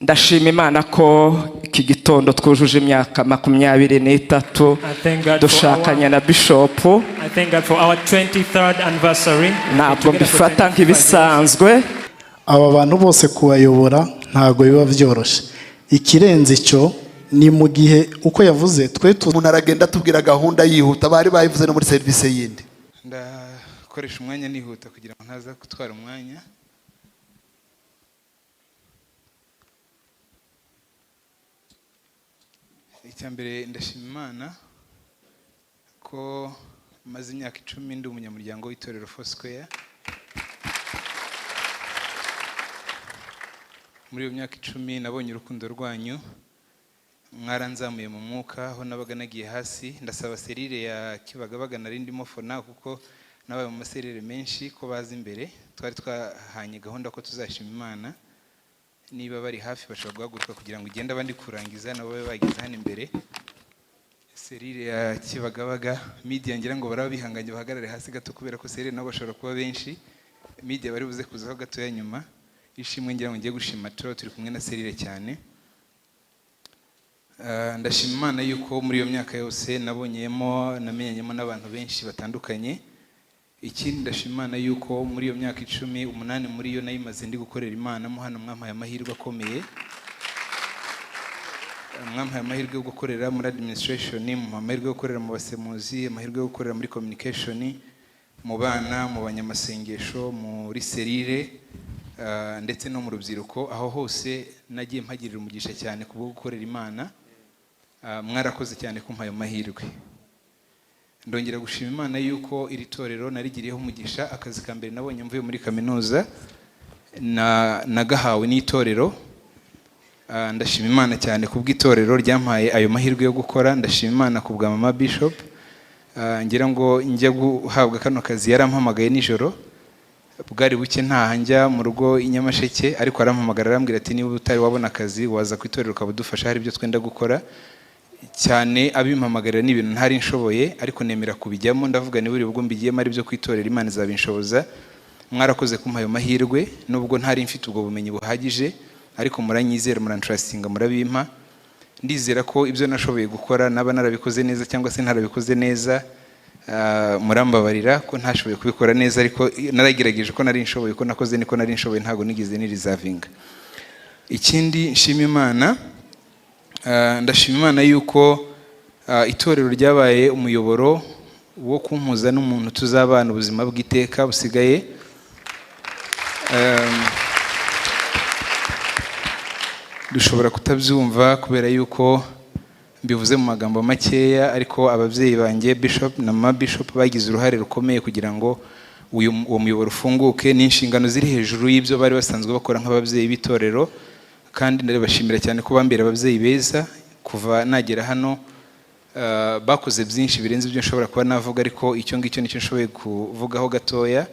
Ndashima Imana ko iki gitondo twujuje imyaka 23 I thank God for dushakanye our, na bishopu. I thank God for our 23rd anniversary. Ntabwo Together for mbifata 25 years. nk'ibisanzwe. Aba bantu bose kubayobora ntabwo biba byoroshye. Ikirenze icyo ni mu gihe uko yavuze twe Umuntu aragenda atubwira gahunda yihuta, bari bayivuze no muri serivisi yindi. Ndakoresha umwanya nihuta kugira ngo ntaza gutwara umwanya. Icya mbere, ndashima Imana ko maze imyaka 10 ndi umunyamuryango w'itorero Foursquare. Muri iyo myaka 10 nabonye urukundo rwanyu, mwaranzamuye mu mwuka aho nabaga nagiye hasi. Ndasaba serire ya Kibagabaga nari ndimo fona, kuko nabaye mu maserire menshi, ko baza imbere. Twari twahanye gahunda ko tuzashima Imana. Niba bari hafi bashobora guhaguruka kugira ngo ugende, abandi kurangiza nabo babe bageze hano imbere. Serire ya Kibagabaga, media, ngira ngo baraba bihanganye bahagarare hasi gato, kubera ko serire nabo bashobora kuba benshi. Media bari buze kuzaho gatoya nyuma ishimwe. Ngira ngo ngiye gushima, turi turi kumwe na serire cyane. Ndashima Imana yuko muri iyo myaka yose nabonyemo, namenyanyemo n'abantu benshi batandukanye. Ikindi, ndashima Imana yuko muri iyo myaka 10, 8 muri yo nayimaze ndi gukorera Imana mo hano. Mwampaye amahirwe akomeye, mwampaye amahirwe yo gukorera muri administration, mu amahirwe yo gukorera mu basemuzi, amahirwe yo gukorera muri communication, mu bana, mu banyamasengesho, muri serire, ndetse no mu rubyiruko. Aho hose nagiye mpagirira umugisha cyane kubwo gukorera Imana. Mwarakoze cyane kumpa ayo mahirwe. Ndongera gushima Imana yuko iri torero narigiriyeho umugisha. Akazi ka mbere nabonye mvuye muri kaminuza nagahawe n'itorero. Ndashima Imana cyane kubw'itorero ryampaye ayo mahirwe yo gukora. Ndashima Imana ku bwa mama bishop. Ngira ngo njya guhabwa kano kazi yarampamagaye nijoro, bwari buke ntaha njya mu rugo i Nyamasheke, ariko arampamagara arambwira ati: "Niba utari wabona akazi, waza ku itorero ukaba udufasha, hari ibyo twenda gukora." Cyane abimpamagarira ni ibintu ntari nshoboye, ariko nemera kubijyamo. Ndavuga niba ubwo mbigiyemo ari byo kwitorera, Imana izabinshoboza. Mwarakoze kumpa ayo mahirwe, nubwo ntari mfite ubwo bumenyi buhagije, ariko muranyizera, murantrustinga, murabimpa. Ndizera ko ibyo nashoboye gukora, naba narabikoze neza cyangwa se ntarabikoze neza, murambabarira ko ntashoboye kubikora neza, ariko naragerageje ko nari nshoboye, ko nakoze niko nari nshoboye, ntabwo nigeze nirizavinga. Ikindi nshima Imana, ndashima Imana yuko itorero ryabaye umuyoboro wo kumpuza n'umuntu tuzabana ubuzima bw'iteka busigaye. Dushobora kutabyumva kubera yuko mbivuze mu magambo makeya, ariko ababyeyi banjye, bishop na mama bishop, bagize uruhare rukomeye kugira ngo uwo muyoboro ufunguke. Ni inshingano ziri hejuru y'ibyo bari basanzwe bakora nk'ababyeyi b'itorero, kandi ndabashimira cyane ko bambera ababyeyi beza kuva nagera hano. Bakoze byinshi birenze ibyo nshobora kuba navuga, ariko icyo ngicyo nicyo nshoboye kuvugaho gatoya.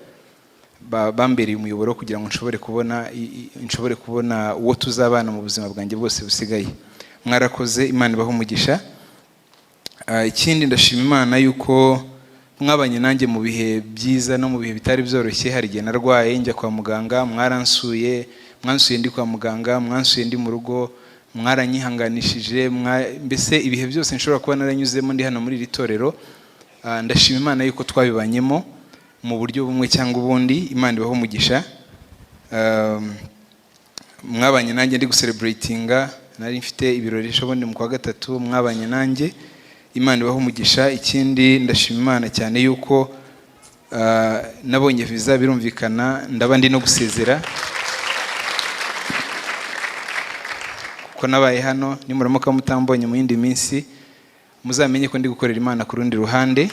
Bambereye umuyoboro kugira ngo nshobore kubona uwo tuzabana mu buzima bwanjye bwose busigaye. Mwarakoze, Imana ibahe umugisha. Ikindi, ndashima Imana yuko mwabanye nanjye mu bihe byiza no mu bihe bitari byoroshye. Hari igihe narwaye njya kwa muganga, mwaransuye, mwansuye ndi kwa muganga, mwansuye ndi mu rugo, mwaranyihanganishije, mbese ibihe byose nshobora kuba naranyuzemo ndi hano muri iri torero, ndashima Imana yuko twabibanyemo mu buryo bumwe cyangwa ubundi. Imana ibahe umugisha. Mwabanye nanjye ndi gucelebratinga, nari mfite ibirori ejo bundi mu kwa gatatu, mwabanye nanjye. Imana ibahe umugisha. Ikindi, ndashima Imana cyane yuko nabonye visa. Birumvikana ndaba ndi no gusezera kuko nabaye hano. Nimuramuka mutambonye mu yindi minsi, muzamenye ko ndi gukorera Imana ku rundi ruhande.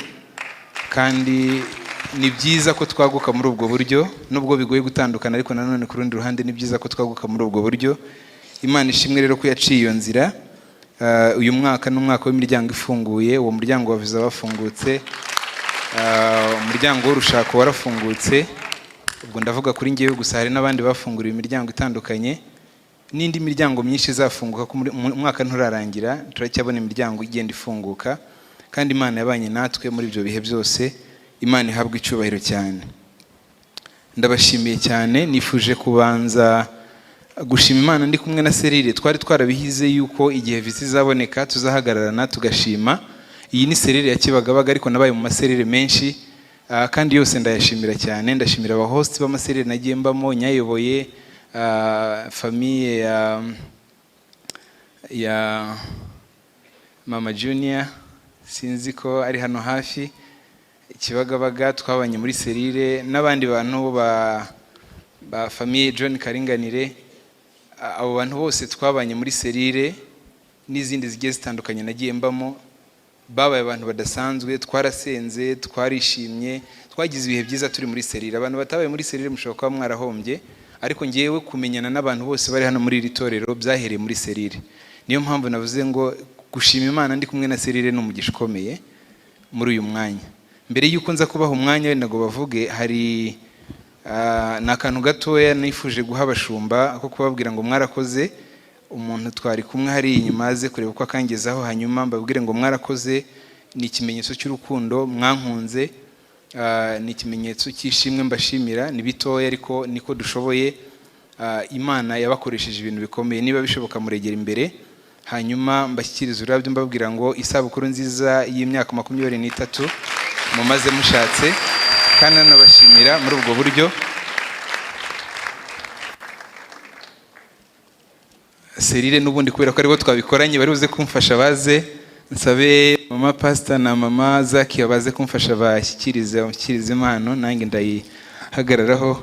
Kandi ni byiza ko twaguka muri ubwo buryo, nubwo bigoye gutandukana, ariko nanone ku rundi ruhande ni byiza ko twaguka muri ubwo buryo. Imana ishimwe rero ko yaciye iyo nzira. Uyu mwaka ni umwaka w'imiryango ifunguye. Uwo muryango wa visa wafungutse, umuryango w'urushako warafungutse. Ubwo ndavuga kuri ngewe gusa, hari n'abandi bafunguriwe imiryango itandukanye, n'indi miryango myinshi izafunguka ko mu mwaka nturarangira, turacyabona imiryango igenda ifunguka. Kandi Imana yabanye natwe muri ibyo bihe byose, Imana ihabwa icyubahiro cyane. Ndabashimiye cyane. Nifuje kubanza Gushima Imana ndi kumwe na cellule, twari twarabihize yuko igihe visa izaboneka tuzahagararana tugashima. Iyi ni cellule ya Kibagabaga, ariko nabaye mu ma cellule menshi, kandi yose ndayashimira cyane. Ndashimira aba host b'ama cellule nagiye mbamo nyayoboye, famille ya Mama Junior, sinzi ko ari hano hafi Kibagabaga, twabanye muri cellule, n'abandi bantu ba famille John Karinganire. Abo bantu bose twabanye muri cellule n'izindi zigiye zitandukanye nagiye mbamo, babaye abantu badasanzwe. Twarasenze, twarishimye, twagize ibihe byiza turi muri cellule. Abantu batabaye muri cellule mushobora kuba mwarahombye, ariko ngewe kumenyana n'abantu bose bari hano muri iri torero byahereye muri cellule. Niyo mpamvu navuze ngo gushima Imana ndi kumwe na cellule ni umugisha ukomeye muri uyu mwanya. Mbere y'uko nza kubaha umwanya wenda ngo bavuge, hari ni akantu gatoya nifuje guha abashumba ko kubabwira ngo mwarakoze. Umuntu twari kumwe hari inyuma aze kureba uko akangezaho, hanyuma mbabwire ngo mwarakoze. Ni ikimenyetso cy'urukundo mwankunze, ni ikimenyetso cy'ishimwe mbashimira. Ni bitoya ariko niko dushoboye. Imana yabakoresheje ibintu bikomeye. Niba bishoboka muregera imbere, hanyuma mbashyikirize ururabyo, mbabwira ngo isabukuru nziza y'imyaka 23 mumaze mushatse, kandi nanabashimira muri ubwo buryo. Cellule n'ubundi, kubera ko aribo twabikoranye, bari buze kumfasha, baze nsabe mama pastor na mama Zakiya baze kumfasha bashyikirize impano, nanjye ndayihagararaho.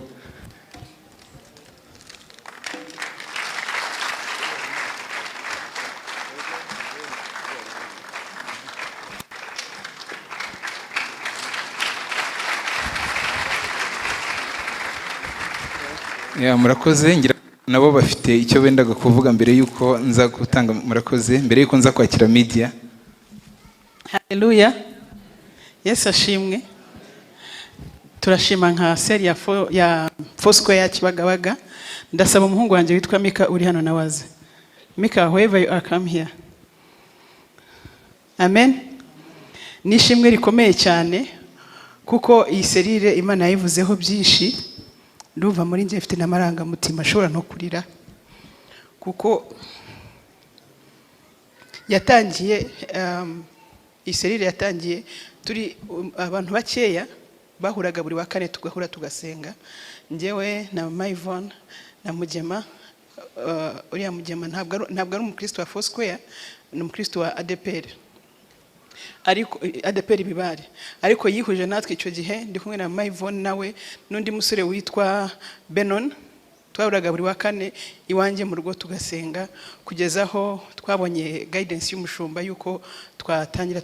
Ya, murakoze. Ngira nabo bafite icyo bendaga kuvuga mbere yuko nza gutanga. Murakoze. Mbere yuko nza kwakira media. Haleluya, Yesu ashimwe. Turashima nka cell ya Foursquare ya Kibagabaga. Ndasaba umuhungu wanjye witwa Mika uri hano nawe aze. Mika, wherever you are, come here. Amen. Ni ishimwe rikomeye cyane kuko iyi cellule Imana yayivuzeho byinshi. Ndumva muri njye mfite n'amarangamutima, ashobora no kurira, kuko yatangiye iyi cellule yatangiye turi abantu bakeya bahuraga buri wa kane, tugahura tugasenga, njyewe na mama Yvonne na Mugema. Uriya Mugema ntabwo ari umukristo wa Foursquare, ni umukristo wa ADEPR, ariko ADEPR Bibare, ariko yihuje natwe icyo gihe. Ndi kumwe na mama Yvonne nawe n'undi musore witwa Benon. Twahuraga buri wa kane iwanjye mu rugo tugasenga, kugeza aho twabonye guidance y'umushumba yuko twatangira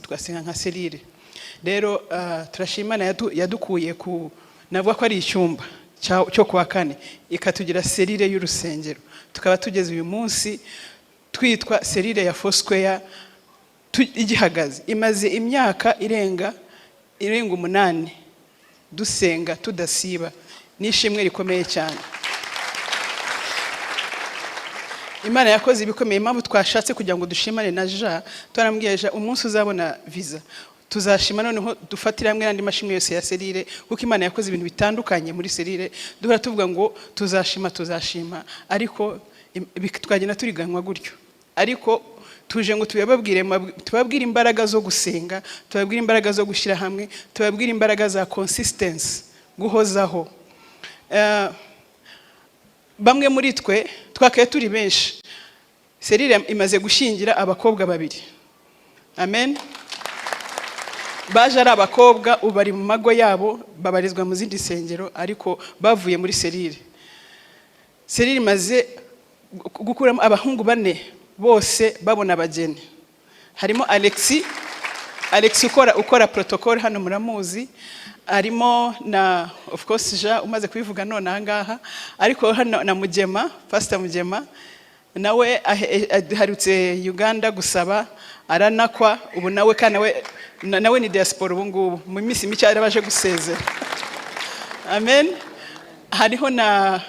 twasenga nka cellule. Rero turashima Imana yadukuye ku, navuga ko ari icyumba cyo kuwa kane, ikatugira cellule y'urusengero, tukaba tugeze uyu munsi twitwa cellule ya Foursquare igihagaze. Imaze imyaka irenga 8 dusenga tudasiba. Ni ishimwe rikomeye cyane. Imana yakoze ibikomeye. Impamvu twashatse kugira ngo dushimane na Jean, twarambwiye: "Jean, umunsi uzabona visa tuzashima, noneho dufatire hamwe n'andi mashimwe yose ya cellule," kuko Imana yakoze ibintu bitandukanye muri cellule. Duhora tuvuga ngo tuzashima, tuzashima, ariko twagenda turiganwa gutyo. Ariko tuje ngo tubabwire, tubabwire imbaraga zo gusenga, tubabwire imbaraga zo gushyira hamwe, tubabwire imbaraga za consistency, guhozaho. Bamwe muri twe twakaye turi benshi. Cellule imaze gushyingira abakobwa babiri. Amen. Baje ari abakobwa, ubu bari mu mago yabo, babarizwa mu zindi nsengero, ariko bavuye muri cellule. Cellule imaze gukuramo abahungu bane, bose babona abageni. Harimo Alexi, Alexi ukora protocol hano muramuzi, harimo na of course Jean umaze kubivuga none aha ngaha, ariko hano na Mugema, Pastor Mugema nawe aherutse Uganda gusaba, aranakwa. Ubu nawe kandi nawe ni diaspora ubu ngubu, mu minsi mike arabaje gusezera. Amen. Hariho na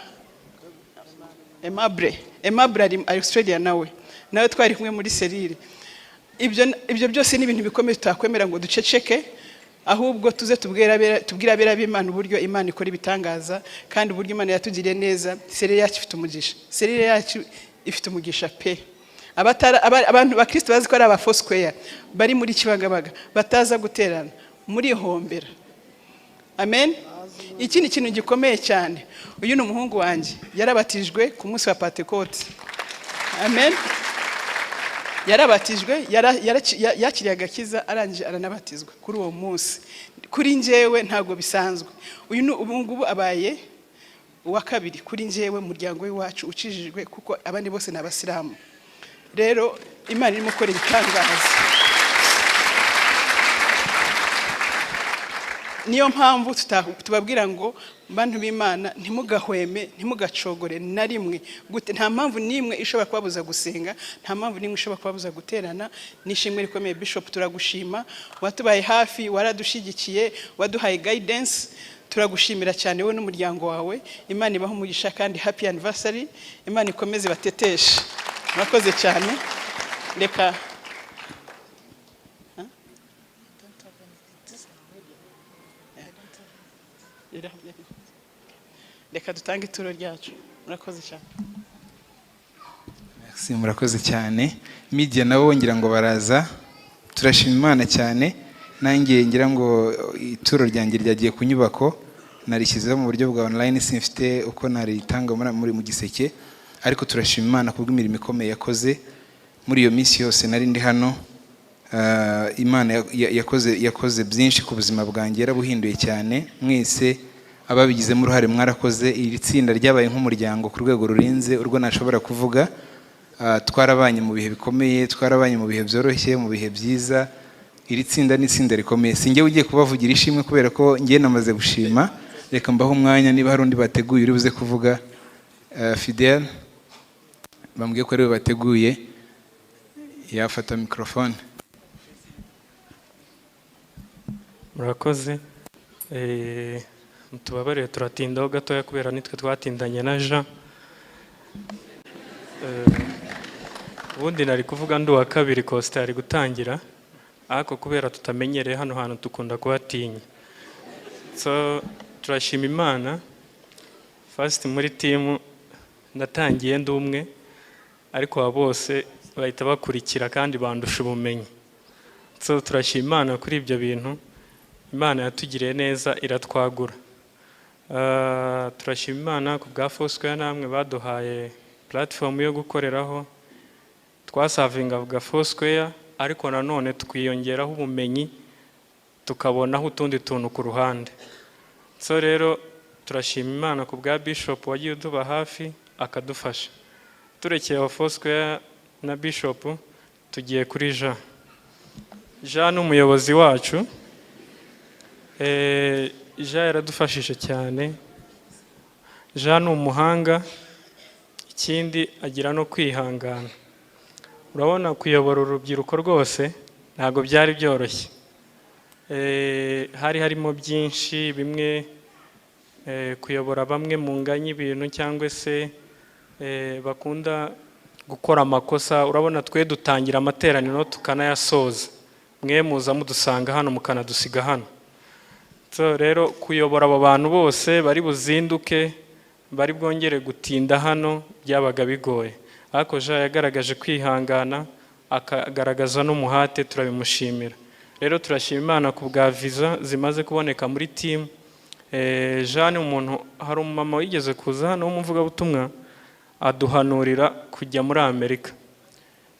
Aimable. Aimable ari Australia, nawe twari kumwe muri cellule. Ibyo byose ni ibintu bikomeye tutakwemera ngo duceceke. Ahubwo tuze tubwire abera b'Imana uburyo Imana ikora ibitangaza kandi uburyo Imana yatugiriye neza. Cellule yacu ifite umugisha, cellule yacu ifite umugisha pe. Abantu bakristo bazi ko ari aba Foursquare bari muri Kibagabaga bataza guterana, murihombera. Amen. Ikindi kintu gikomeye cyane, uyu ni umuhungu wanjye, yarabatijwe ku munsi wa Pantekote. Amen. Yarabatijwe, yakiriye agakiza, arangije aranabatizwa kuri uwo munsi. Kuri njyewe ntabwo bisanzwe. Uyu ni ubu ngubu abaye uwa kabiri kuri njyewe, umuryango w'iwacu ukijijwe, kuko abandi bose ni abasilamu. Rero Imana irimo gukora ibitangaza. Niyo mpamvu tubabwira ngo bantu b'Imana, ntimugahweme, ntimugacogore na rimwe. Gute? Nta mpamvu n'imwe ishobora kubabuza gusenga, nta mpamvu n'imwe ishobora kubabuza guterana. N'ishimwe rikomeye, Bishop, turagushima, watubaye hafi, waradushyigikiye, waduhaye guidance. Turagushimira cyane wowe n'umuryango wawe. Imana ibahe umugisha kandi happy anniversary. Imana ikomeze bateteshe. Murakoze cyane. Reka. Reka dutange ituro ryacu. Murakoze cyane. Merci, murakoze cyane. Media nabo ngira ngo baraza. Turashima Imana cyane. Nanjye ngira ngo ituro ryanjye ryagiye ku nyubako, narishyizeho mu buryo bwa online, simfite uko naritanga muri mu giseke, ariko turashima Imana kubw'imirimo ikomeye yakoze muri iyo minsi yose nari ndi hano. Imana yakoze byinshi ku buzima bwanjye, yarabuhinduye cyane. Mwese ababigizemo uruhare mwarakoze. Iri tsinda ryabaye nk'umuryango ku rwego rurenze urwo nashobora kuvuga. Twarabanye mu bihe bikomeye, twarabanye mu bihe byoroshye, mu bihe byiza. Iri tsinda ni itsinda rikomeye. Si njyewe ugiye kubavugira ishimwe kubera ko njye namaze gushima. Reka mbahe umwanya niba hari undi bateguye uri buze kuvuga. Fidel bambwiye ko ariwe bateguye, yafata microphone. Murakoze. Mutubabarire turatindaho gatoya kubera nitwe twatindanye na Jean. Ubundi nari kuvuga ndi uwa kabiri, Costa ari gutangira, ariko kubera tutamenyereye hano hantu dukunda kuhatinya. So turashima Imana. First muri team natangiye ndi umwe, ariko aba bose bahita bakurikira kandi bandusha ubumenyi. So turashima Imana kuri ibyo bintu. Imana yatugiriye neza iratwagura. Turashima Imana ku bwa Foursquare namwe baduhaye platform yo gukoreraho. Twasavingaga Foursquare, ariko nanone twiyongeraho ubumenyi, tukabonaho utundi tuntu ku ruhande. So rero turashima Imana ku bwa Bishop wagiye uduba hafi akadufasha. Turekeye aho Foursquare na Bishop, tugiye kuri Jean. Jean ni umuyobozi wacu. Jean yaradufashije cyane. Jean ni umuhanga, ikindi agira no kwihangana. Urabona kuyobora urubyiruko rwose ntabwo byari byoroshye. Hari harimo byinshi, bimwe kuyobora bamwe munganya ibintu cyangwa se bakunda gukora amakosa. Urabona twe dutangira amateraniro tukanayasoza, mwe muza mudusanga hano mukanadusiga hano. So rero kuyobora abo bantu bose bari buzinduke, bari bwongere gutinda hano, byabaga bigoye. Ariko Jean yagaragaje kwihangana, akagaragaza n'umuhate, turabimushimira. Rero turashima Imana ku bwa visa zimaze kuboneka muri team. Jean ni umuntu, hari umumama wigeze kuza hano w'umuvugabutumwa aduhanurira kujya muri Amerika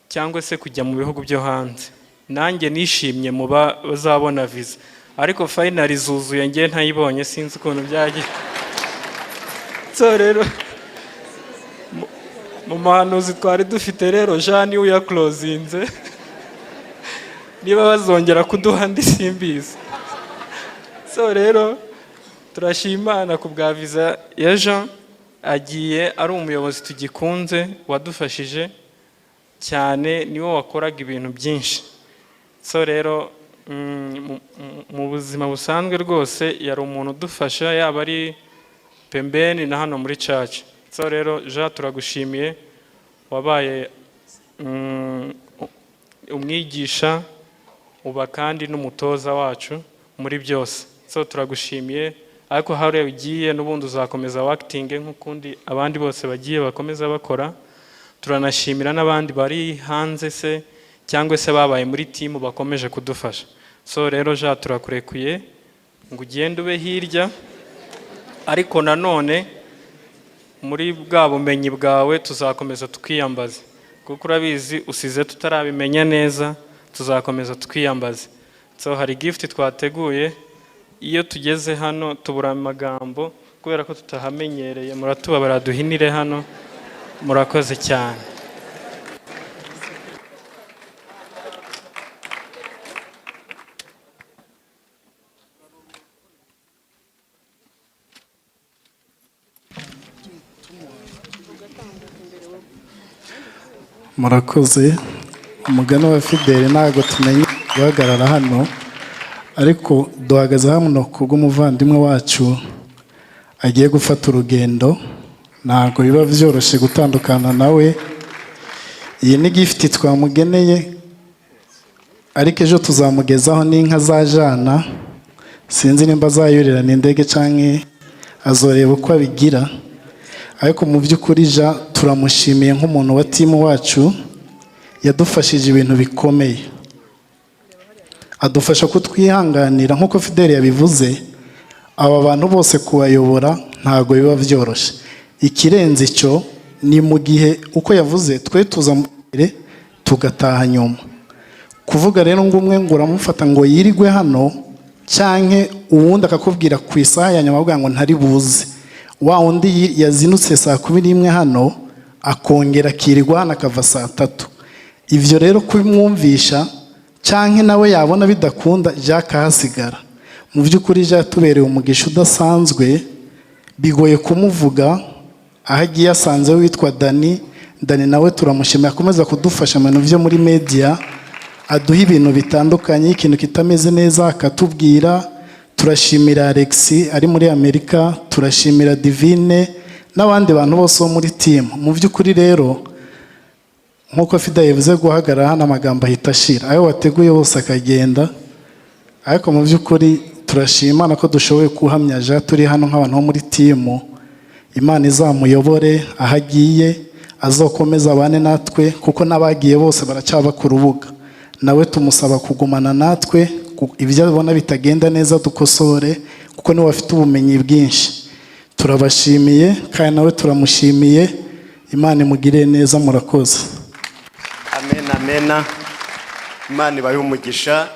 cyangwa se kujya mu bihugu byo hanze. Nanjye nishimye mu bazabona visa, ariko finally zuzuye njye ntayibonye, sinzi ukuntu byagiye. So rero mu mahanuzi twari dufite rero Jean niwe uyaklozinze. Niba bazongera kuduha ndi simbizi. So rero turashima Imana ku bwa visa ya Jean. Agiye ari umuyobozi tugikunze, wadufashije cyane, niwe wakoraga ibintu byinshi. So rero mu buzima busanzwe rwose yari umuntu udufasha, yaba ari pembeni na hano muri church. So rero Jean turagushimiye, wabaye umwigisha, uba kandi n'umutoza wacu. Muri byose. So turagushimiye, ariko hariya ugiye n'ubundi uzakomeza wakitinge nk'ukundi abandi bose bagiye bakomeza bakora. Turanashimira n'abandi bari hanze se cyangwa se babaye muri team bakomeje kudufasha. So rero ja, turakurekuye ngo ugende ube hirya, ariko nanone muri bwa bumenyi bwawe tuzakomeza twiyambaze, kuko urabizi usize tutarabimenya neza, tuzakomeza twiyambaze. So hari gift twateguye. Iyo tugeze hano tubura amagambo kubera ko tutahamenyereye, muratubabara, duhinire hano. Murakoze cyane. Murakoze. Umugani wa Fideli, ntabwo tumenye guhagarara hano, ariko duhagaze hano kubw'umuvandimwe wacu agiye gufata urugendo. Ntabwo biba byoroshye gutandukana nawe. Iyi ni gift twamugeneye, ariko ejo tuzamugezaho n'inka azajana. Sinzi nimba azayurirana indege cyangwa azoreba uko abigira, ariko mu by'ukuri ja turamushimiye nk'umuntu wa team wacu. Yadufashije ibintu bikomeye, adufasha kutwihanganira. Nk'uko Fideli yabivuze, aba bantu bose kubayobora ntabwo biba byoroshye. Ikirenze icyo ni mu gihe uko yavuze, twe tuza mbere tugataha nyuma. Kuvuga rero ngo umwe ngo uramufata ngo yirigwe hano, cyangwa uwundi akakubwira ku isaha ya nyuma avuga ngo ntari buze, wa wundi yazinutse 11:00 hano akongera akirirwa hano akava 3:00. Ibyo rero kubimwumvisha, cyangwa nawe yabona bidakunda, Jacques ahasigara. Mu by'ukuri yatubereye umugisha udasanzwe, bigoye kumuvuga. Aho agiye asanze witwa Dani. Dani nawe turamushimiye, akomeza kudufasha mu bintu byo muri media, aduha ibintu bitandukanye, ikintu kitameze neza akatubwira. Turashimira Alex ari muri Amerika, turashimira Divine n'abandi bantu bose bo muri team. Mu by'ukuri rero, nk'uko Fida yavuze, guhagarara hano amagambo ahita ashira, ayo wateguye bose akagenda. Ariko mu by'ukuri turashima Imana ko dushoboye kuhamya ja turi hano nk'abantu bo muri team. Imana izamuyobore aho agiye, azakomeze abane natwe, kuko n'abagiye bose baracyaba ku rubuga. Nawe tumusaba kugumana natwe, ibyo abona bitagenda neza dukosore, kuko niwe afite ubumenyi bwinshi. Turabashimiye kandi nawe turamushimiye. Imana imugirire neza. Murakoze. Amen, amen. Imana ibahe umugisha.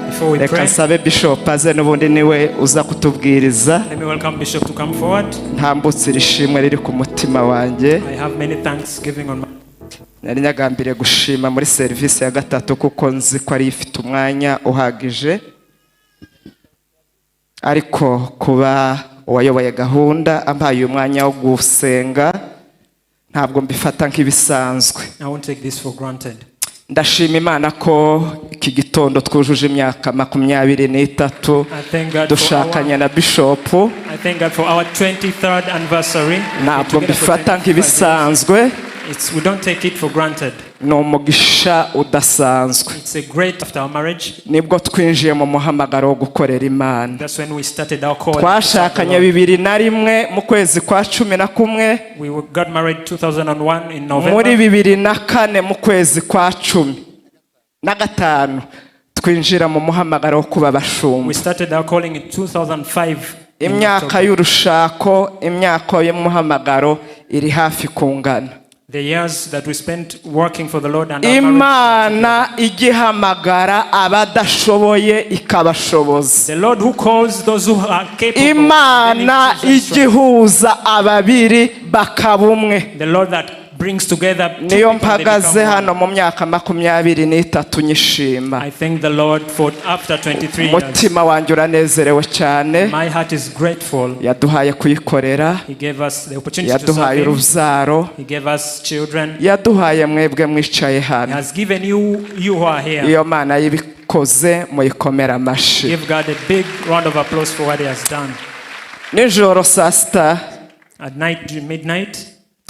Before we Reka pray, nsabe Bishop aze, n'ubundi niwe uza kutubwiriza. let me welcome Bishop to come forward. Ntambutse iri shimwe riri ku mutima wanjye. I have many thanksgiving on my Nari nyagambiriye gushima muri serivisi ya gatatu, kuko nzi ko ariyo ifite umwanya uhagije, ariko kuba uwayoboye gahunda ampaye uyu mwanya wo gusenga, ntabwo mbifata nk'ibisanzwe. I won't take this for granted. Ndashima Imana ko iki gitondo twujuje imyaka 23 I thank God for dushakanye na Bishop. I thank God for our 23rd anniversary. Ntabwo We're together for mbifata 25 years. nk'ibisanzwe. We don't take it for granted. Ni umugisha udasanzwe. It's a great after our marriage. Nibwo twinjiye mu muhamagaro wo gukorera Imana. That's when we started our call to serve the Twashakanye Lord. 2001 mu kwezi kwa 11. We got married 2001 in Muri November. 2004 mu kwezi kwa 15 twinjira mu muhamagaro wo kuba abashumba. We started our calling in 2005 in Imyaka October. y'urushako, imyaka y'umuhamagaro iri hafi kungana. The years that we spent working for the Lord and our marriage. Imana igihamagara abadashoboye ikabashoboza. The Lord who calls those who are capable, Imana then he gives them strength. igihuza ababiri bakaba umwe. The Lord that brings together two Niyo people, they mpagaze become one. hano mu myaka 23 nyishima. I thank the Lord for after 23 years. Umutima wanjye uranezerewe cyane. My heart is grateful. Yaduhaye kuyikorera. He gave us the opportunity to serve Yaduhaye Him. urubyaro. He gave us children. Yaduhaye mwebwe mwicaye He hano. has given you, you who are here. Iyo Mana yibikoze, muyikomera amashyi. Give God a big round of applause for what He has done. Nijoro saa 6, At night, during midnight,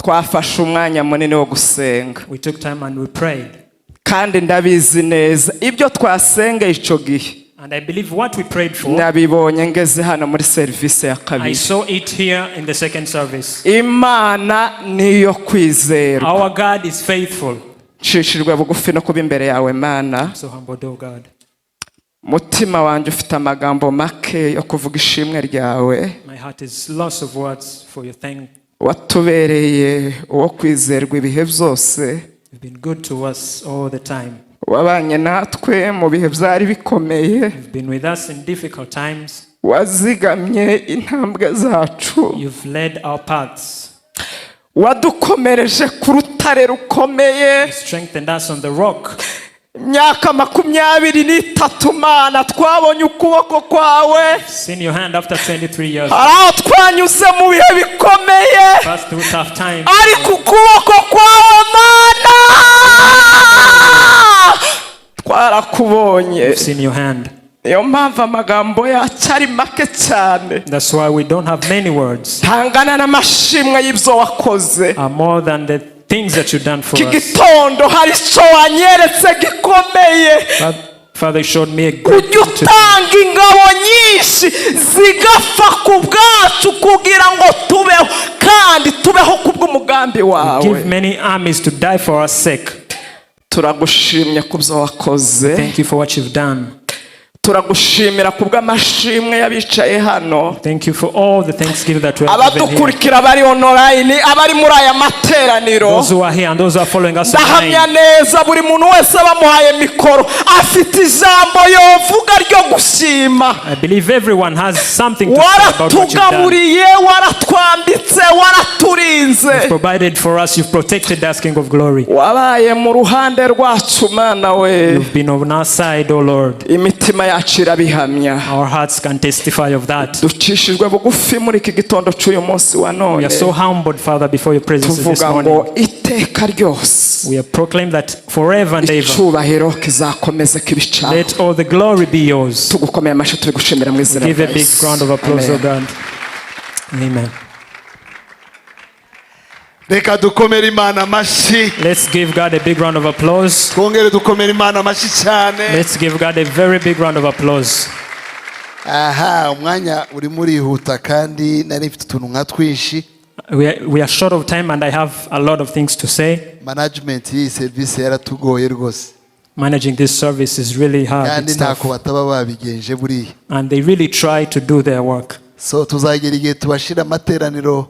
twafashe umwanya munini wo gusenga. we took time and we prayed. Kandi ndabizi neza ibyo twasengeye icyo gihe. And I believe what we prayed for, Nabibonye ngeze hano muri serivisi ya I kabiri. saw it here in the second service. Imana niyo kwizerwa. Our God is faithful. Nshishijwe bugufi no kuba imbere yawe, Mana. So humbled, oh God. Mutima wanjye ufite amagambo make yo kuvuga ishimwe ryawe. My heart is loss of words for your thank. Watubereye uwo kwizerwa ibihe byose. You've been good to us all the time. Wabanye natwe mu bihe byari bikomeye. You've been with us in difficult times. Wazigamye intambwe zacu. You've led our paths. Wadukomereje ku rutare rukomeye. You strengthened us on the rock. Imyaka 23, Mana, twabonye ukuboko kwawe. Seen your hand after 23 years. Hari aho twanyuze mu bihe bikomeye, Passed through tough times. ariko ukuboko kwawe, Mana, twarakubonye. You've seen your hand. Niyo mpamvu amagambo yacu ari make cyane. That's why we don't have many words. Ntangana n'amashimwe y'ibyo wakoze. Are more than the things that you've done for Iki us. gitondo hari icyo wanyeretse gikomeye. But Father, you showed me a great Ujya thing to do. utanga ingabo nyinshi zigapfa ku bwacu kugira ngo tubeho, kandi tubeho ku bw'umugambi wawe. Give many armies to die for our sake. Turagushimye ku byo wakoze. Thank you for what you've done. Turagushimira ku bw'amashimwe y'abicaye hano, Thank you for all the thanksgiving that we have given here. abadukurikira bari online, abari muri aya materaniro. Those who are here and those who are following us Ndahamya online. neza, buri muntu wese bamuhaye mikoro afite ijambo yovuga ryo gushima. I believe everyone has something to say about what you've done. Waratugaburiye, waratwambitse, waraturinze. You've provided for us, you've protected us, King of Glory. Wabaye mu ruhande rwacu, Mana we. You've been on our side, O Lord. Imitima yacu irabihamya. Our hearts can testify of that. Ducishijwe bugufi muri iki gitondo cy'uyu munsi wa We none, are so humbled, Father, before your presence this tuvuga morning. ngo iteka ryose We have proclaimed that forever and ever, icyubahiro kizakomeza kibe icyawe. let all the glory be yours. Tugukomeye amashyi, tubigushimira mu izina Give a rya big Yesu. round of applause, O Amen. God. Amen. Reka dukomere Imana amashyi. Let's give God a big round of applause. Twongere dukomere Imana amashyi cyane. Let's give God a very big round of applause. Aha, umwanya urimo urihuta kandi nari mfite utuntu nka twinshi. We are short of time and I have a lot of things to say. Management y'iyi serivisi yaratugoye rwose. Managing this service is really hard. Kandi It's tough. ntako bataba babigenje buriya. And they really try to do their work. So tuzagera igihe tubashira amateraniro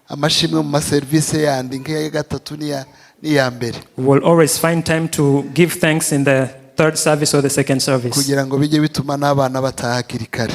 amashimwe mu maserivisi yandi nk'iya gatatu n'iya n'iya mbere, We will always find time to give thanks in the third service or the second service, kugira ngo bijye bituma n'abana bataha hakiri kare,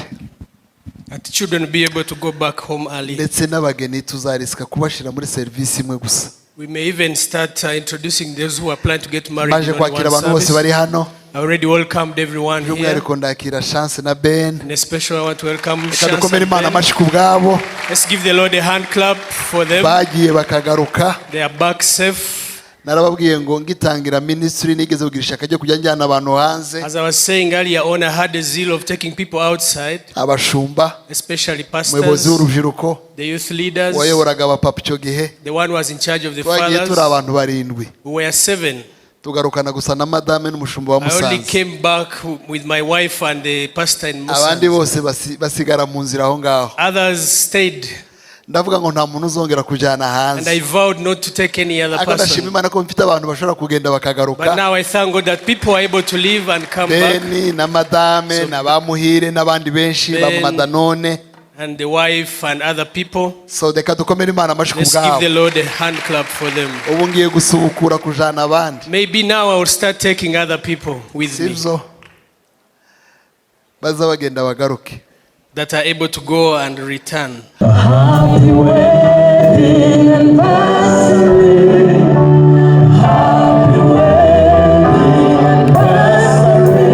That children be able to go back home early. ndetse n'abageni tuzarisika kubashyira muri serivisi imwe gusa. We may even start introducing those who are planning to get married Maje in only kwakira one abantu bose service. bari hano. I already welcomed everyone here. By'umwihariko ndakira Chance na Ben. And especially I want to welcome Reka Chance dukomere and Imana Ben. amashyi ku bwabo. Let's give the Lord a hand clap for them. Bagiye bakagaruka. They are back safe. Narababwiye ngo ngitangira ministry nigeze kugira ishyaka ryo kujya njyana abantu hanze, As I was saying earlier on, I had a zeal of taking people outside, abashumba, especially umuyobozi pastors, w'urubyiruko, the youth leaders, wayoboraga abapapa icyo gihe. the one who was in charge of the Twagiye turi fathers. abantu barindwi, We were seven. tugarukana gusa na madame n'umushumba wa I only Musanze. came back with my wife and the pastor in Abandi Musanze. bose basigara mu nzira aho ngaho. Others stayed, Ndavuga ngo nta muntu uzongera kujyana and I hanze, vowed not to take any other ariko ndashima person. Imana ko mfite abantu bashobora kugenda bakagaruka. But now I thank God that people are able to leave and come back, Beni na madame na ba Muhire n'abandi benshi ba Ben. Madanone. And the wife and other people. So reka dukomere Imana amashyi ku Let's give bwabo. the Lord a hand clap for them. Ubu ngiye gusubukura kujana abandi. Maybe now I will start taking other people with me Sibyo, baza bagenda bagaruke. That are able to go and return. Happy wedding anniversary. Happy wedding anniversary.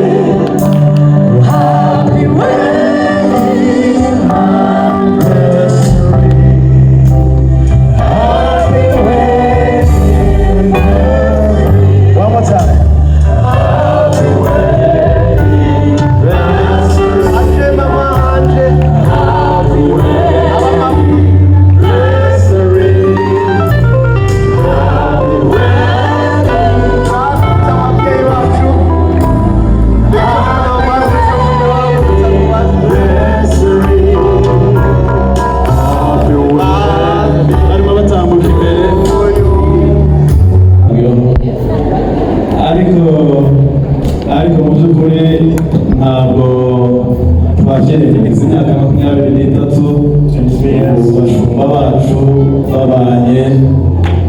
Happy wedding anniversary. Happy wedding anniversary. One more time. Happy wedding anniversary. Happy wedding anniversary. Ababyeyi, tugize imyaka 23 bashumba bacu babanye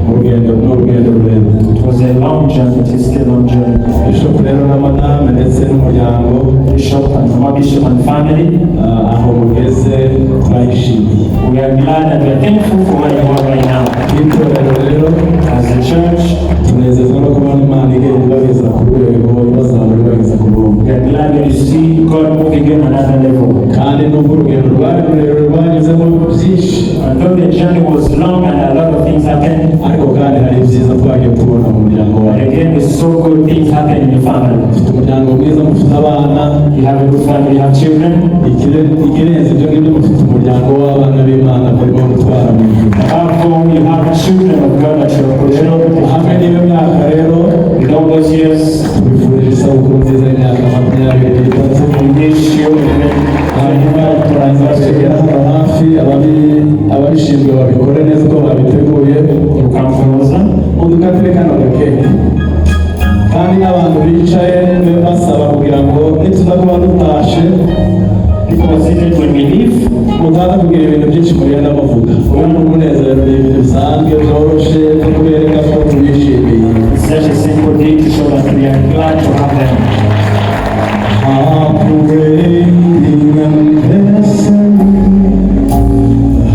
mu rugendo, n'urugendo rurerure. It was a long journey, it is still a long journey. Bishop rero na madame ndetse n'umuryango, Bishop and Mama Bishop and family, aho mugeze turayishimiye. We are glad and we are thankful for where you are right now. Nk'itorero rero, As a church, tunezezwa no kubona Imana igenda ibageza ku rwego, ibazamura, ibageza ku rundi. We are glad when you see God moving you on another level. Kandi nubwo urugendo rwari rurerure, rwanyuzemo byinshi, And though the journey was long and a lot of things happened, ariko kandi hari ibyiza twagiye tubona mu muryango but wawe. Again, we saw good things happen in the family. Mufite umuryango mwiza, mufite abana. You have a good family, you have children. Ikirenze ibyo ngibyo, mufite umuryango w'abana b'Imana murimo gutwara mu ijuru. Above all, you have children of God that you are Rero protecting. hamwe n'iyo myaka rero, With all those years, tubifurije isabukuru nziza y'imyaka 23. We wish you a very Hanyuma turaza kwegera hano hafi, ababishinzwe babikore neza uko babiteguye. You come closer. Mudukatire kano gakeke, kandi n'abantu bicaye basaba kugira ngo nituza kuba dutashe, People are seated when we leave. Mutaza kugira ibintu byinshi mugenda muvuga. Ubu ni umunezero, ni ibintu bisanzwe byoroshe byo kubereka ko tubishimiye. It's such a simple day to show that we are glad to have them. Happy wedding anniversary.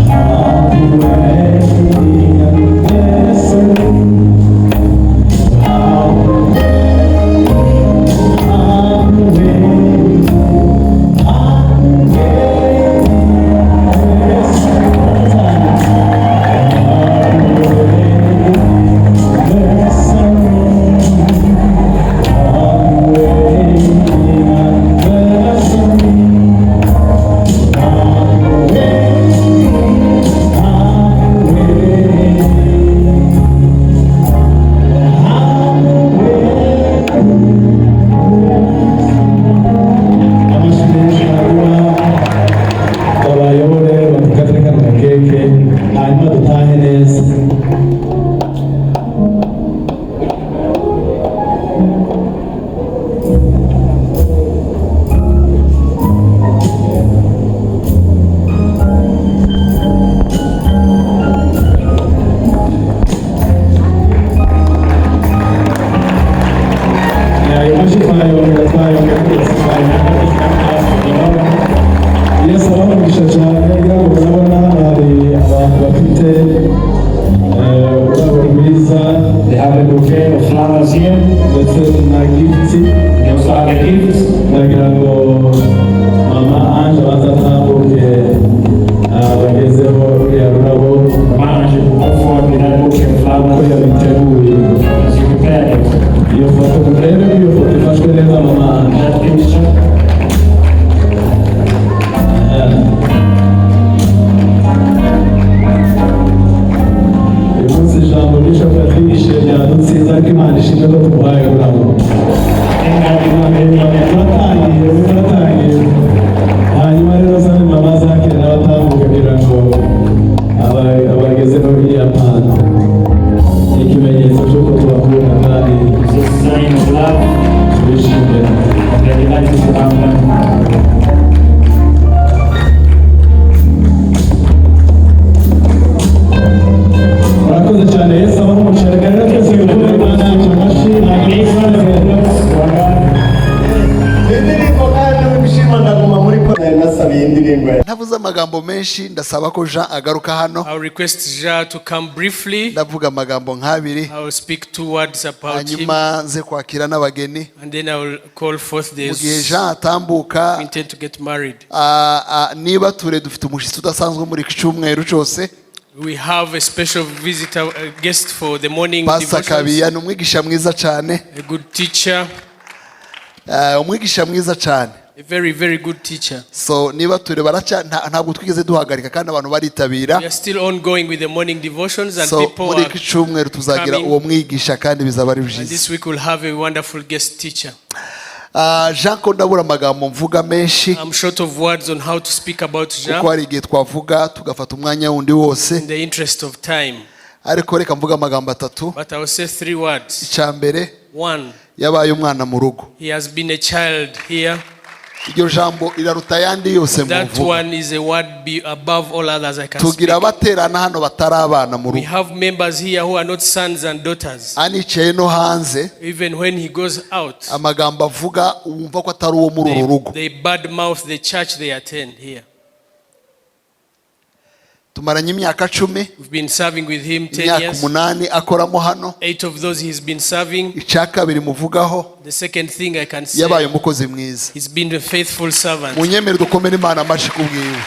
Happy wedding anniversary. Happy, happy wedding, happy wedding anniversary. Happy wedding anniversary. Happy wedding anniversary. Happy wedding, happy wedding, happy wedding. Amashyi menshi hanyuma babayobore badukatire kano gakeke, hanyuma dutahe neza. Ayo mashyi twayongera, twayongera rwose, twayongera. Yesu abamugisha cyane. Ngira ngo murabona hano hari abantu bafite ururabo rwiza. They have a bouquet of flowers here. Ndetse na gift. They also have a gift. Ndagira ngo Mama Ange abanza atambuke abagezeho ruriya rurabo. Mama Ange will come forward with that bouquet of Uko flowers yabiteguye. As you prepared it. Iyo foto, murebe ko iyo foto ifashwe neza, Mama Ange. That picture. Uyu munsi ijambo Bishop yatwigishije ryadutsinze, ariko Imana ishimwe ko tumuhaye ururabo. Turatangiye, turatangiye. Hanyuma rero sani mama zakire n'abatambuka kugira ngo abagezeho iriya mpano. Ni ikimenyetso cy'uko tubakunda kandi It's a sign of love. tubishimira. And we are delighted to have them. Murakoze cyane, Yesu abahe umugisha. Reka rero twese dukomere Imana yacu amashyi. Indirimbo kandi wishima, ndaguma muri ko nari nasabiye indirimbo. Ntavuze amagambo menshi, ndasaba ko Jean agaruka hano. I'll request Jean to come briefly. Ndavuga amagambo nk'abiri, I will speak two words about him, hanyuma nze kwakira n'abageni. And then I will call forth Mu gihe these Jean atambuka, who intend to get married. Niba ture dufite umushyitsi udasanzwe muri iki cyumweru cyose. We have a special visitor, a guest for the morning Pastor devotions, Kabiya ni umwigisha mwiza cyane. A good teacher, Umwigisha mwiza cyane. A very, very good teacher. So niba ture baraca ntabwo twigeze duhagarika kandi abantu baritabira. We are still ongoing with the morning devotions, and So people muri are iki cyumweru tuzagira coming. uwo mwigisha kandi bizaba ari And byiza. this week we'll have a wonderful guest teacher. Jean ko ndabura amagambo mvuga menshi, I'm short of words on how to speak about Jean kuko hari igihe twavuga tugafata umwanya wundi wose, in the interest of time. Ariko reka mvuge amagambo atatu. But I will say three words. Icya mbere, One, yabaye umwana mu rugo. He has been a child here. Iryo jambo riraruta ayandi yose That muvuga. one is a word be above all others I can speak. Tugira abaterana hano batari abana mu We rugo. have members here who are not sons and daughters. Anicaye no hanze, Even when he goes out, amagambo avuga wumva ko atari uwo muri uru rugo. they badmouth the church they attend here. Tumaranye imyaka 10. We've been serving with him 10 Imyaka years. 8 akoramo hano. 8 of those he's been serving. Icya kabiri muvugaho, The second thing I can say, yabaye umukozi mwiza. he's been a faithful servant. Munyemere dukomere Imana amashyi kubwiwe.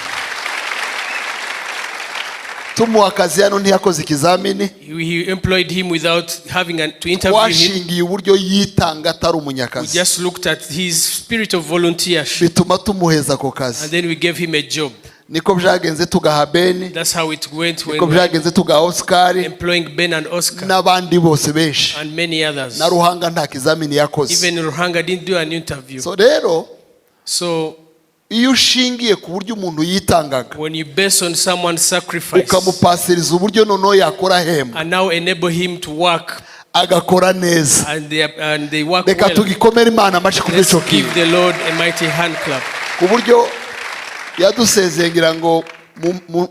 Tumuha akazi hano ntiyakoze ikizamini. He employed him without having to interview him. Twashingiye uburyo yitanga atari We umunyakazi, just looked at his spirit of volunteership bituma tumuheza ako kazi. and then we gave him a job. Niko byagenze tugaha Beni. That's how it went when Niko we byagenze tugaha Oscar employing Ben and Oscar n'abandi bose benshi. and many others. Na Ruhanga nta kizamini yakoze. Even Ruhanga didn't do an interview. So rero, So iyo ushingiye ku buryo umuntu yitangaga, when you base on someone's sacrifice ukamupasiriza uburyo noneho yakora ahembwa, and now enable him to work agakora neza, and they work reka well, tugikomere Imana amashyi ku let's bw'icyo give kintu. the Lord a mighty hand clap. Ku buryo yadusezeye ngira ngo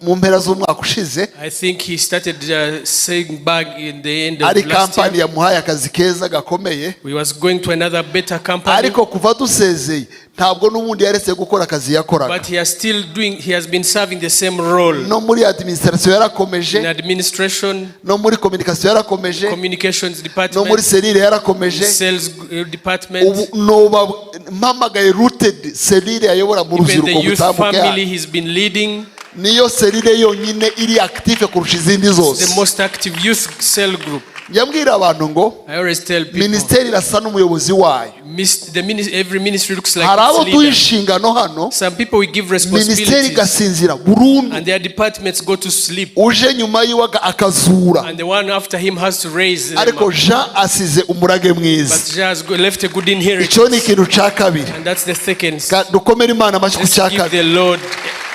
mu mpera z'umwaka ushize. I think he started saying back in the end of Ari last kampani year. yamuhaye akazi keza gakomeye. We was going to another better company, Ariko kuva dusezeye ntabwo n'ubundi yaretse gukora akazi yakoraga. but he has still doing. He has been serving the same role No muri administration yarakomeje, in administration, no muri communication yarakomeje, communications no muri department, cellule yarakomeje. sales department, Ubu noba mpamagaye rooted cellule ayobora mu even the rubyiruko youth butambuke family hano. he's been leading. Niyo cellule yonyine iri active kurusha izindi It's the zose. most active youth cell group. Njya mbwira abantu ngo I always tell people, minisiteri irasa n'umuyobozi wayo. Every ministry looks like Hari abo its duha leader. inshingano hano, Some people we give minisiteri responsibilities, igasinzira burundu, and their departments go to sleep, uje nyuma yiwe akazura. and the one after him has to raise them Ariko up. Jean asize umurage mwiza. But Jah has left a good inheritance, Icyo ni ikintu cya kabiri. and that's the second. Dukomere Imana amashyi ku Let's cya give kabiri. the Lord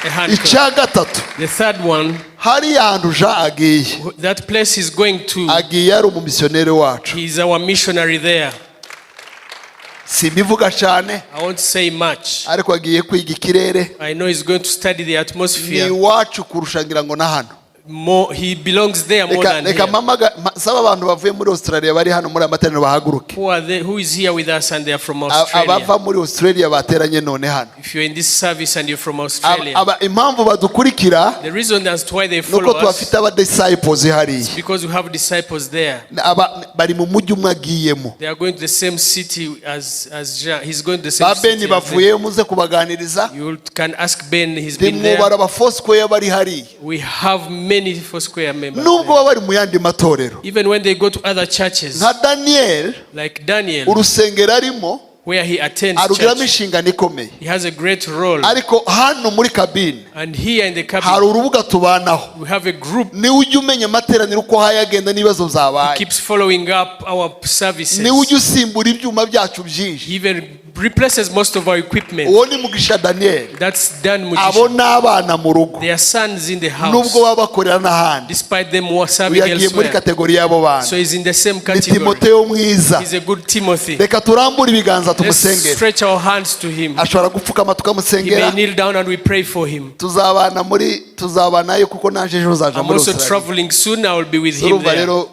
a hand clap. Icya gatatu, The third one, hariya hantu Jean agiye, that place he's going to, agiye ari umumisiyoneri wacu. he's our missionary there. Simbivuga cyane, I won't say much. ariko agiye kwiga ikirere. I know he's going to study the Ni atmosphere. iwacu kurusha ngira ngo na hano. More, he belongs there more Reka than reka here. mpamaga saba abantu bavuye muri Australia bari hano muri aya materaniro bahaguruke. Who are they? Who is here with us and they are from Australia? Abava muri Australia bateranye none hano. If you're in this service and you're from Australia, Impamvu badukurikira the reason as to why they nuko follow us tubafite aba disciples hariya. is because we have disciples there. Bari mu mujyi umwe agiyemo. They are going to the same city as Jean. He's going to the same Ba city Beni as them. bavuyeyo muze kubaganiriza. You can ask Ben, he's been Ntimwubara there. aba Foursquare bari hariya. We have many Foursquare members. Nubwo baba bari mu yandi matorero, Even when they go to other churches, nka Daniel, like Daniel, urusengero arimo where he attends arugiramo church, inshingano ikomeye. he has a great role. Ariko hano muri kabine And here in the hari cabin, urubuga tubanaho. we have a group Niwe ujya umenya amateraniro uko hayagenda n'ibibazo byabaye. keeps following up our services. Niwe ujya usimbura ibyuma byacu byinshi. He even replaces most of our equipment. Uwo ni Mugisha Daniel. That's Dan Abo Mugisha. ni abana mu rugo, They are sons in the house, nubwo baba bakorera n'ahandi. despite them who are serving Uyu yagiye muri elsewhere. kategori y'abo bana. So he's in the same Ni category. Timoteyo mwiza. He's a good Timothy. Reka turambure ibiganza Let's tumusengere. stretch our hands to him. Ashobora gupfukama He tukamusengera. may kneel down and we pray for him. Tuzabana muri tuzabanayo kuko naje ejo nzaja I'm muri also Australia. traveling soon. I will be with him Urumva there. rero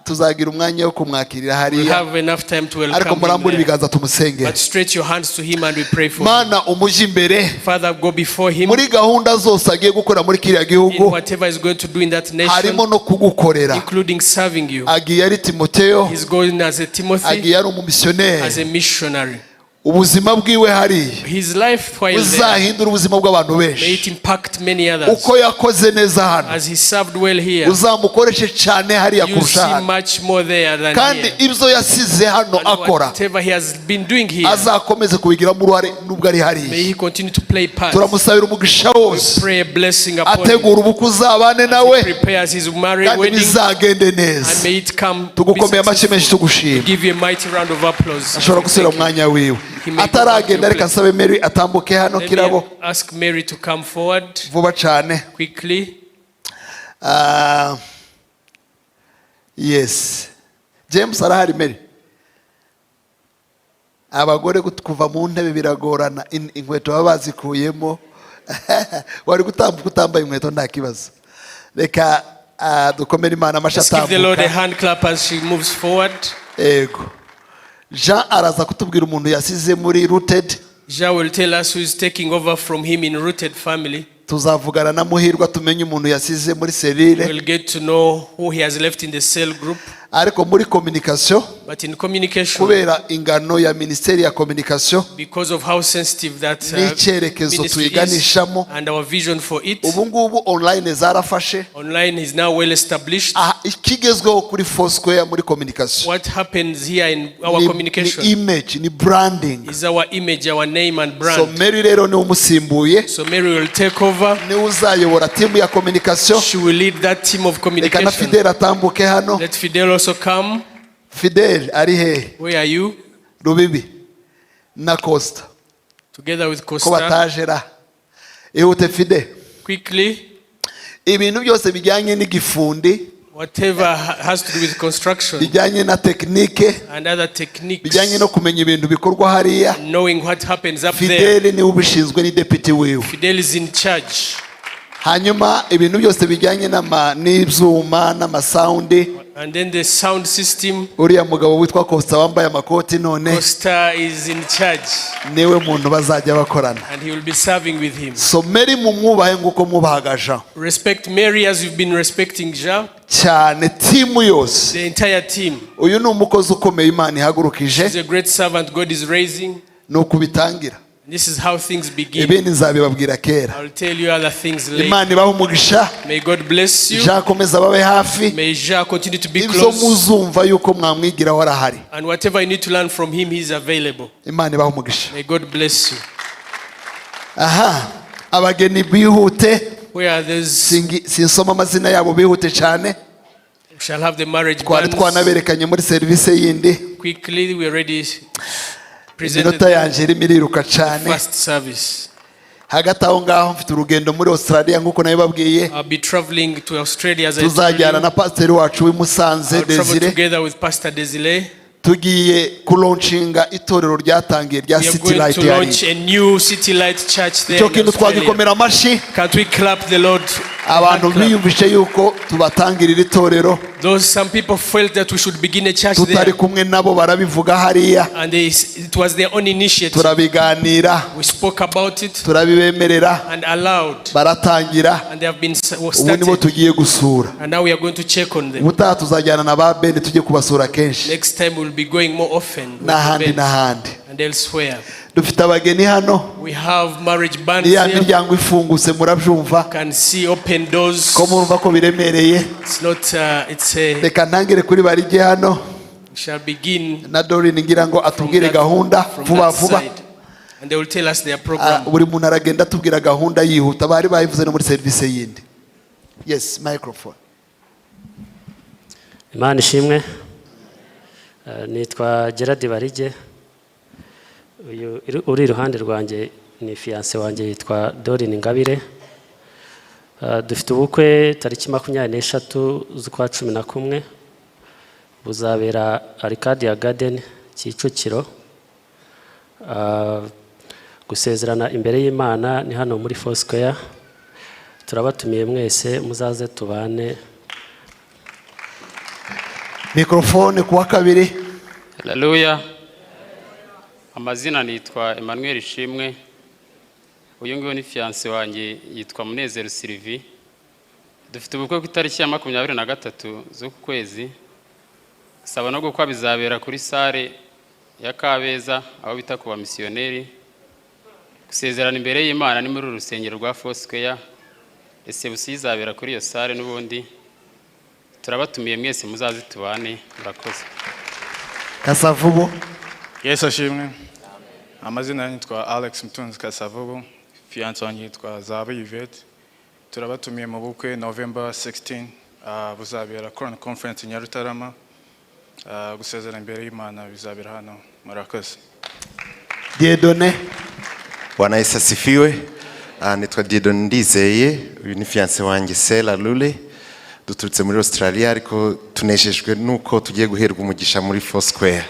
tuzagira umwanya wo kumwakirira We'll hariya. have enough time to Ariko welcome him murambure there. ibiganza tumusengere. But stretch your hands to him and we pray for him. Mana umujye imbere Father, go before him muri gahunda zose agiye gukora muri kiriya in gihugu, whatever he's going to do in that nation, harimo no kugukorera. including serving you. Agiye ari Timoteyo, He's going as a Timothy, agiye ari as umumisiyoneri. a missionary. Ubuzima bwiwe hariya His life while there, buzahindura ubuzima bw'abantu may benshi. it impact many others. Uko yakoze neza hano, As he served well here, uzamukoreshe cyane hariya you kurusha see hano. much more there than Kandi here. ibyo yasize hano And akora, whatever he has been doing here, azakomeze kubigiramo uruhare nubwo ari may hariya. he continue to play part. Turamusabira umugisha wose, Pray a blessing upon him. ategura ubukwe uzabane nawe, Prepares his marriage kandi wedding, bizagende and neza. may it come. Be Tugukomeye amashyi menshi successful. tugushima. Give you a mighty round of applause. Ashobora gusubira mu mwanya wiwe. He may go back to Ataragenda, your reka place. nsabe Mary atambuke hano Let kirabo me ask Mary to come forward vuba cyane. quickly. Yes, James arahari. Mary, Abagore kuva mu ntebe biragorana. Inkweto baba bazikuyemo. Wari gutambuka utambaye inkweto, nta kibazo. Reka dukomere Imana amashyi. Let's give the Lord a Atambuka. hand clap as she moves forward. Ego, Jean araza kutubwira umuntu yasize muri Rooted. Jean will tell us who is taking over from him in Rooted family. Tuzavugana na Muhirwa tumenye umuntu yasize muri cellule. We'll get to know who he has left in the cell group. Ariko muri communication, But in communication, kubera ingano ya minisiteri ya communication because of how sensitive that n'icyerekezo ministry is tuyiganishamo, and our vision for it, ubu ngubu online zarafashe. Online is now well established. Aha, ikigezweho kuri Foursquare muri communication What happens here in our ni communication image, ni branding. is our image, our name and So brand. Mary rero niwe umusimbuye. So Mary will take over. Niwe uzayobora team ya communication. She will lead that team of Reka na communication. Fidel atambuke hano. Let Fidel also come. Fidel ari hehe? Where are you? Rubibi na Costa. Together with Ko Costa. bataje ra? Ihute, Fide. Quickly. Ibintu byose bijyanye n'igifundi, Whatever has to do with construction bijyanye na technique, and other techniques, bijyanye no kumenya ibintu bikorwa hariya, knowing what happens up there. Fidel niwe ubishinzwe, ni deputy wiwe. Fidel is in charge. Hanyuma ibintu byose bijyanye n'ibyuma n'amasound, And then the sound system, uriya mugabo witwa Costa wambaye amakoti none, Costa is in charge. Niwe muntu bazajya bakorana. And he will be serving with him. So Mary mumwubahe nk'uko mwubahaga Jean. Respect Mary as you've been respecting Jean, Cyane, team yose. The entire team. Uyu ni umukozi ukomeye Imana ihagurukije. He's a great servant God is raising. Ni uku bitangira. This is how things begin. Ibindi nzabibabwira kera. I'll tell you other things later. Imana ibahe umugisha. May God bless you. Jean akomeza babe hafi. May Jean continue to be Ibyo close. muzumva yuko mwamwigiraho, arahari. And whatever you need to learn from him, he's available. Imana ibahe umugisha. May God bless you. Aha, abageni bihute. Where are those? Sinsoma amazina yabo, bihute cyane. We shall have the marriage Twari bands. twanaberekanye muri serivisi yindi. Quickly, we already presented Iminota yanjye irimo iriruka cyane. first service. Hagati aho ngaho mfite urugendo muri Australia nk'uko nabibabwiye. I'll be traveling to Australia as I told Tuzajyana you. na pasiteri wacu w'i Musanze, I'll travel Desire. together with Pastor Desire. Tugiye kulaunchinga itorero ryatangiye rya We are City going Light to launch yari. a new City Light church there Icyo in kintu Australia. twagikomera amashyi. Can't we clap the Lord? Abantu Hand clap. biyumvishe yuko tubatangirira itorero Those some people felt that we should begin a church tutari there, kumwe nabo, barabivuga hariya. And it was their own initiative. Turabiganira, We spoke about it turabibemerera, and allowed, baratangira. And they have been Ubu nibo started. tugiye gusura. And now we are going to check on them. Ubutaha tuzajyana na ba Beni, tujye kubasura kenshi. Next time we'll be going more often with N'ahandi Ben n'ahandi. And elsewhere. Dufite abageni hano. We have marriage bands Ni ya here. miryango ifungutse, murabyumva. Can see open doors. Ko murumva ko biremereye. It's not. It's a. Reka ntangire kuri Barige hano We shall begin na Dorine, ngira ngo atubwire gahunda from vuba that vuba. side, and they will tell us their program. Buri muntu aragenda atubwira gahunda yihuta, bari bayivuze no muri serivisi yindi. Yes, microphone. Imana ishimwe. Nitwa Gerard Barige. Uyu uri iruhande rwanjye ni fiancée wanjye, yitwa Dorine Ngabire. Dufite ubukwe tariki 23 z'ukwa 11, buzabera Arcadia Garden, Kicukiro. Gusezerana imbere y'Imana ni hano muri Foursquare. Turabatumiye mwese, muzaze tubane. Mikorofone kuwa kabiri. Haleluya. Amazina nitwa Emmanuel Ishimwe. Uyu nguyu ni fiancée wanjye, yitwa Munezero Sylvie. Dufite ubukwe ku itariki ya 23 z'uku kwezi. Saba no gukwa bizabera kuri salle ya Kabeza, aho bita ku bamisiyoneri. Gusezerana imbere y'Imana ni muri uru rusengero rwa Foursquare. Reception izabera kuri iyo salle n'ubundi. Turabatumiye mwese, muzaze tubane. Murakoze. Kasavubu. Yesu ashimwe. Amazina yitwa Alex Mtunzi Kasavubu, fiancée wanjye yitwa Zahabu Yvette. Turabatumiye mu bukwe November 16, buzabera Crown Conference i Nyarutarama. Gusezerana imbere y'Imana bizabera hano. Murakoze. Dieudonné. Bwana Yesu asifiwe. Nitwa Dieudonné Ndizeye, uyu ni fiancée wanjye Sela Lule. Duturutse muri Australia, ariko tunejejwe nuko tugiye guherwa umugisha muri Foursquare.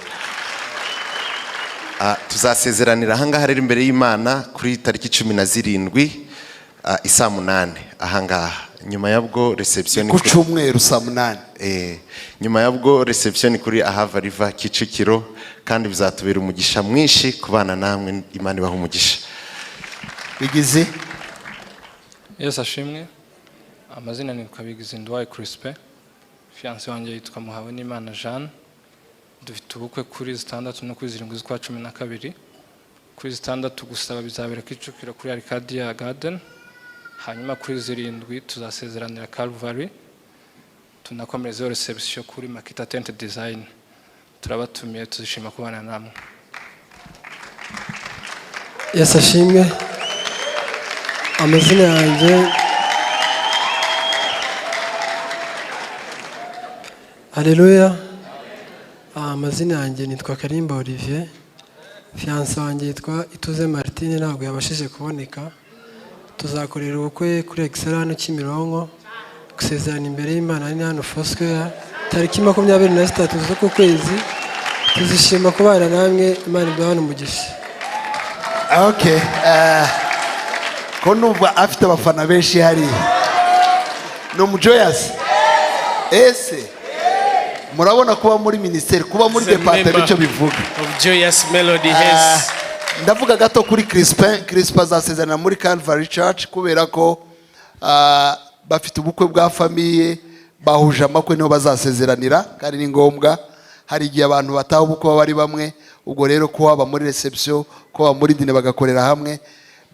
Tuzasezeranira ahangaha rero imbere y'Imana kuri tariki 17, isaa 8 ahangaha. Nyuma yabwo reception Ku cyumweru saa 8. Nyuma yabwo reception kuri Ahava River, Kicukiro. Kandi bizatubera umugisha mwinshi kubana namwe. Imana ibaha umugisha. Bigize. Yesu ashimwe. Amazina ni Kabigizi Nduwaye Crispin, fiancé wanjye yitwa Muhawenimana Jeanne. Dufite ubukwe kuri 6 no kuri 7 z'ukwa 12. Kuri 6 gusaba bizabera Kicukiro kuri Arcadia Garden, hanyuma kuri 7 tuzasezeranira Calvary, tunakomerezeho reception kuri Makita Tent Design. Turabatumiye, tuzishima kubana namwe. Yesu ashimwe. Amazina yanjye, haleluya. Amazina yanjye nitwa Karimba Olivier, fiancé wanjye yitwa Ituze Martine, ntabwo yabashije kuboneka. Tuzakorera ubukwe kuri Excel hano Kimironko, gusezerana imbere y'Imana ni hano Foursquare, tariki 23 z'uku kwezi. Tuzishima kubana namwe. Imana iduhane umugisha. Okay, ko numva afite abafana benshi hariya, ni umujoyous. Ese murabona kuba muri minisiteri, kuba muri Is a department member icyo bivuga? of Joyous Melody has Ndavuga gato kuri Crispin. Crispin azasezerana muri Calvary Church kubera ko bafite ubukwe bwa famille, bahuje amakwe, niho bazasezeranira kandi ni ngombwa. Hari igihe abantu bataha ubukwe baba ari bamwe, ubwo rero ko waba muri reception, ko baba muri dîner, bagakorera hamwe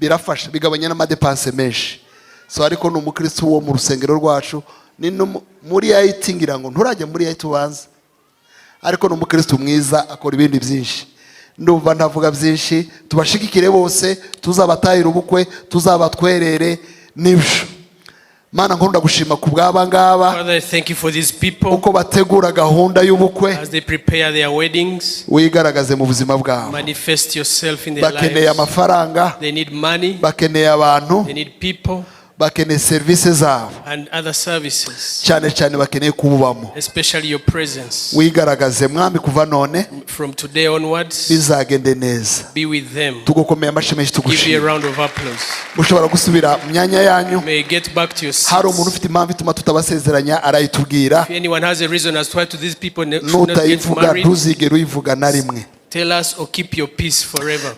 birafasha, bigabanya n'amadépenses menshi. So ariko ni umukristo wo mu rusengero rwacu, ni no muri IT, ngira ngo nturajya muri IT ubanza, ariko ni umukristo mwiza, akora ibindi byinshi. Ndumva ntavuga byinshi. Tubashigikire bose, tuzabatahira ubukwe, tuzabatwerere n'ibyo. Mana nkuru, ndagushima ku bw'aba ngaba, Father, I thank you for these people uko bategura gahunda y'ubukwe. as they prepare their weddings. Wigaragaze mu buzima bwabo. Manifest yourself in their Bakeneye lives. amafaranga, They need money, bakeneye abantu, they need people bakeneye serivisi zabo, and other services, cyane cyane bakeneye kububamo. especially your presence. Wigaragaze Mwami, kuva none From today onwards, bizagende neza. be with them. Tugukomeye amashyi menshi, Give you a tugushima. round of applause. Mushobora gusubira mu myanya yanyu. May you get back to your seats. Hari umuntu ufite impamvu ituma tutabasezeranya, arayitubwira. If anyone has a reason as to why to these people should not get Nutayivuga, married, ntuzigere uyivuga na rimwe. tell us or keep your peace forever.